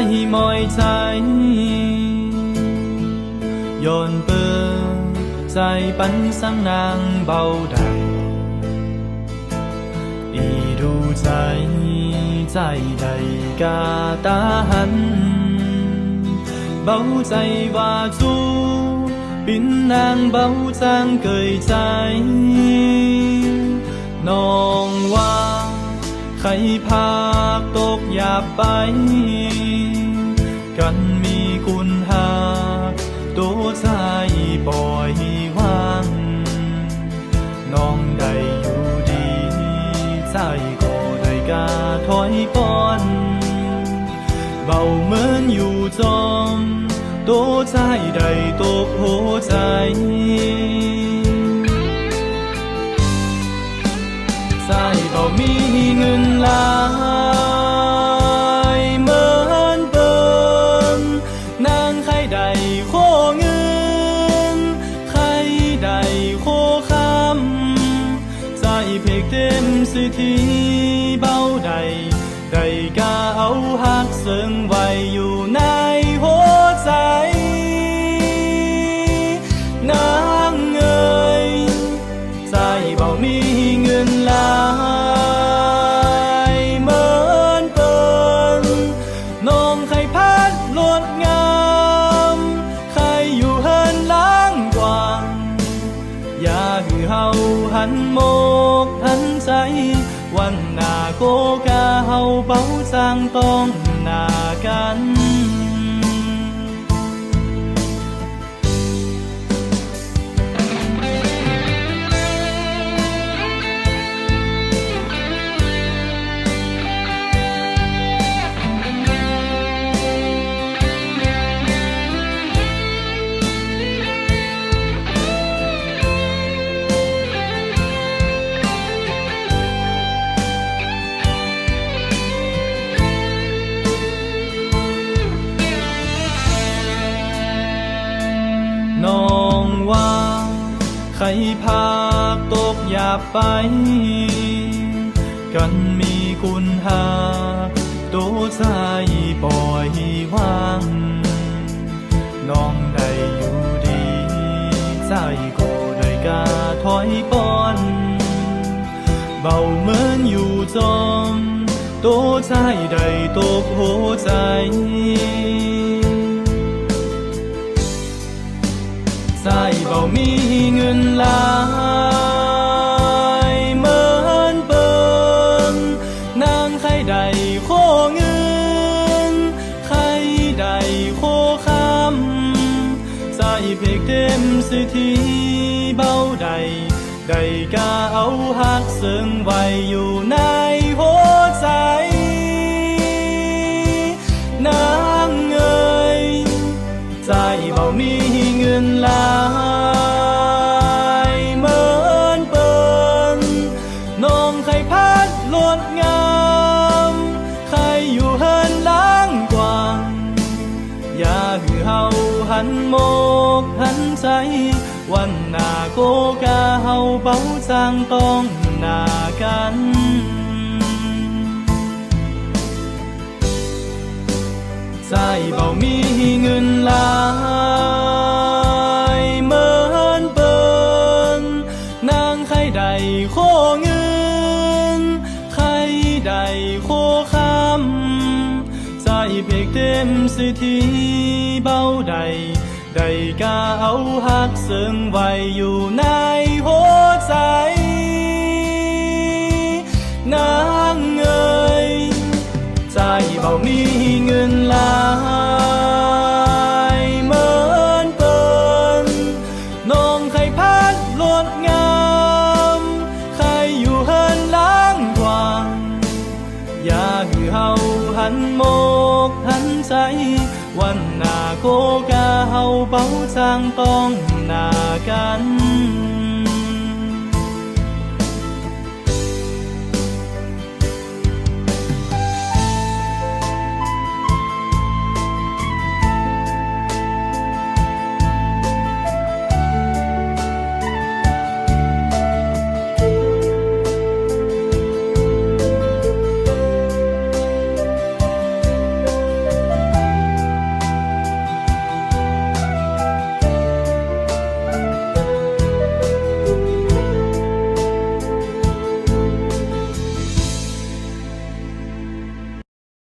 ໃຫ້ໝອຍໃຈ ຍ້ອນເປີໃຈປັນສັງນາງເບົາໃດ ອີດູໃຈ ໃຈໃດກະຕາຫັນ ເບົາໃຈວ່າຊູ ປິ່ນນາງເບົາຈາງເກີຍໃຈ ນ້ອງວ່າ ໃຄພາກຕົກຢາບໄປ ກັນມີຄຸນຮັກ ໂຕໃຈປ່ອຍວາງ ນ້ອງໄດ້ຢູ່ດີ ໃຈກໍໄດ້ກະຖອຍປ່ອນ ເບົາເມີນຢູ່ຈອມ ໂຕໃຈໄດ້ຕົກຫົວໃຈ ໃຈບໍ່ມີເງິນຫຼາຍເມີນເປີງ ນາງໃຄໄດ້ຂໍເງິນ ໃຄໄດ້ຂໍຄຳ ໃຈເພັກເຕັມສິດທິເບົາໃດ ໄດ້ກະເອົາຮັກເຊິ່ງໄວ້ຢູ່ໃນຫົວໃຈ ນາງເອີຍ ໃຈບໍ່ມີເງິນຫຼາຍເມີນເປີງ ນ້ອງໃຄພັດລົດງາມ ໃຄຢູ່ເຮືອນຫຼັງກວ້າງ ຢ່າໃຫ້ເຮົາຫັນໝົກຫັນໃຈ ວັນໜ້າກໍກະເຮົາເບົາຈາງຕ້ອງໜ້າກັນ ນ້ອງວ່າ ໃຄພາກຕົກຢາບໄປ ກັນມີຄຸນຮັກ ໂຕໃຈປ່ອຍວາງ ນ້ອງໄດ້ຢູ່ດີ ໃຈກໍໄດ້ກະຖອຍປ່ອນ ເບົາເມີນຢູ່ຈອມ ໂຕໃຈໄດ້ຕົກຫົວໃຈ ໃຈບໍ່ມີເງິນຫຼາຍເມີນເປີງ ນາງໃຄໄດ້ຂໍເງິນ ໃຄໄດ້ຂໍຄຳ ໃຈເພັກເຕັມສິດທິເບົາໃດ ໄດ້ກະເອົາຮັກເຊິ່ງໄວ້ຢູ່ໃນຫົວໃຈ ນາງເອີຍ ໃຈບໍ່ມີເງິນຫຼາຍເມີນເປີງ ນ້ອງໃຄພັດລົດງາມ ໃຄຢູ່ເຮືອນຫຼັງກວ້າງ ຢ່າໃຫ້ເຮົາຫັນໝົກຫັນໃຈ ວັນໜ້າກໍກະເຮົາເບົາຈາງຕ້ອງໜ້າກັນ ໃຈບໍ່ມີເງິນຫຼາຍເມີນເປີງ ນາງໃຄໄດ້ຂໍເງິນ ໃຄໄດ້ຂໍຄຳ ໃຈເພັກເຕັມສິດທິເບົາໃດ ໄດ້ກະເອົາຮັກເຊິ່ງໄວ້ຢູ່ໃນຫົວໃຈ ນາງເອີຍ ໃຈບໍ່ມີເງິນຫຼາຍເມີນເປີງ ນ້ອງໃຄພັດລົດງາມ ໃຄຢູ່ເຮືອນຫຼັງກວ້າງ ຢ່າໃຫ້ເຮົາຫັນໝົກຫັນໃຈ ວັນໜ້າກໍກະເຮົາເບົາຈາງຕ້ອງໜ້າກັນ